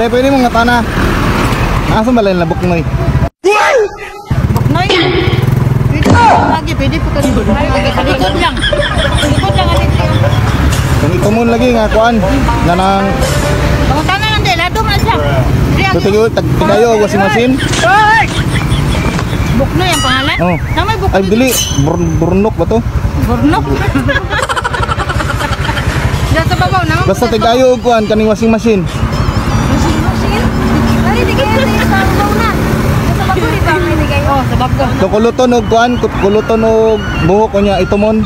Tay, pwede mo nga tana. Asa ba lang labok noy? Buknoy. Pwede po lagi, pwede po kasi. Sa likod lang. Likod lang ang dito. Kung itumon lagi nga kuan nga nang Pangutana lang din, lado man siya. Di ang tutigo tag tigayo og washing machine. Buknoy ang pangalan? Oh. Na may Buknoy. Ay dili burnok ba to? Burnok. Diyan sa babaw naman. Basta tigayo og kuan kaning washing machine. Machine, machine. Ay, di kayo di sa babaw na. Sa bago, di ba? Ay, di kayo. Oh, sa bago. To kuluton og kuan, kuluton og buhok unya itumon.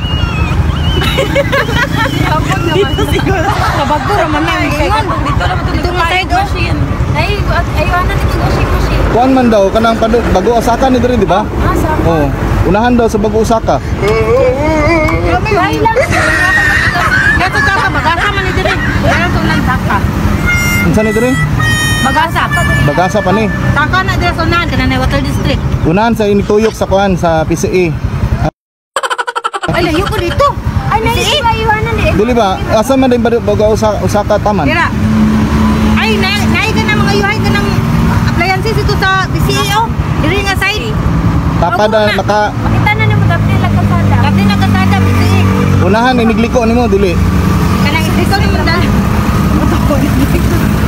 Dito siguro. Sa bago raman na ang ingon. Dito naman ito Dito nga side oh. machine. Ay, ayaw na dito washing machine. Kuan man daw kanang bago Osaka ni diri, di ba? Ah, sa Oh, unahan daw sa bago Osaka. Ay lang. Dito taka bagasa man ni diri. Meron to nang taka. Unsa ni diri? Bagasa. Bagasa pa ni. Taka na diri sa unahan kana na Water District. Unahan sa inituyok sa kuan sa PCE. Ay, layo ko dito. Ay, nais ba iwanan di? Dili ba? Asa man din bago Osaka taman? Dira. Ay, na naay ka na mga yuhay ka ng appliances dito sa PCEO. Diri nga side. Tapada naka Makita na nimo dapit lang kasada. Dati na kasada PCE. unahan inigliko nimo dili. Kanang dito ni mandala.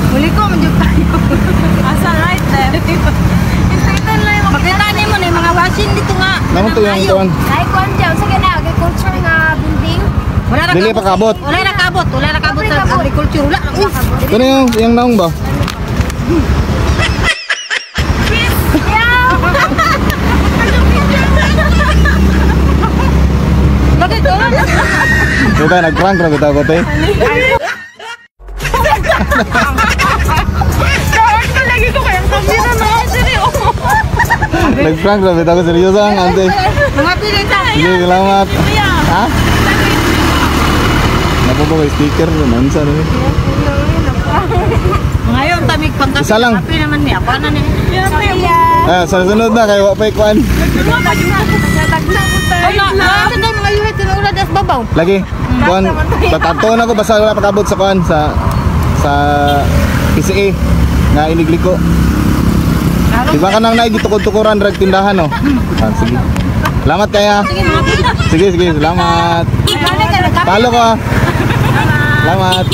Muli ko man jud tayo. Asa right left. Straighten lang yung Makita nimo na yung mga washing dito nga. Namo to yung kuan. Ay, kuan dyan. Sa gana, agriculture nga building. Wala ra Dili pa kabot. Wala ra kabot, wala ra kabot sa agriculture. Wala ra kabot. Kani yung naong ba? Lagi ko. Buta nag-prank ra bitaw ko te. Kaan ka lagi ko kayang kamera na. Seryoso. Nag-prank ra bitaw ko seryoso ang ante. Mga pili ta. Sige, salamat. Ha? Napo ba kay sticker naman sa ni? Ngayon tamig pangkapi. Isa lang. Kape naman ni ako na ni. Ah, sa sunod na kay wa pay kuan. Wala, wala sa mga yuhay tinuula das babaw. Lagi. Kuan tatanto na ko basta wala pakabot sa kuan sa PCA nga inigliko. Di ba kanang naay gitukod-tukuran rag tindahan no? Ah, sige. Salamat kaya. Sige, sige, salamat. Wala ka nagkape. Talo ko ah. Salamat.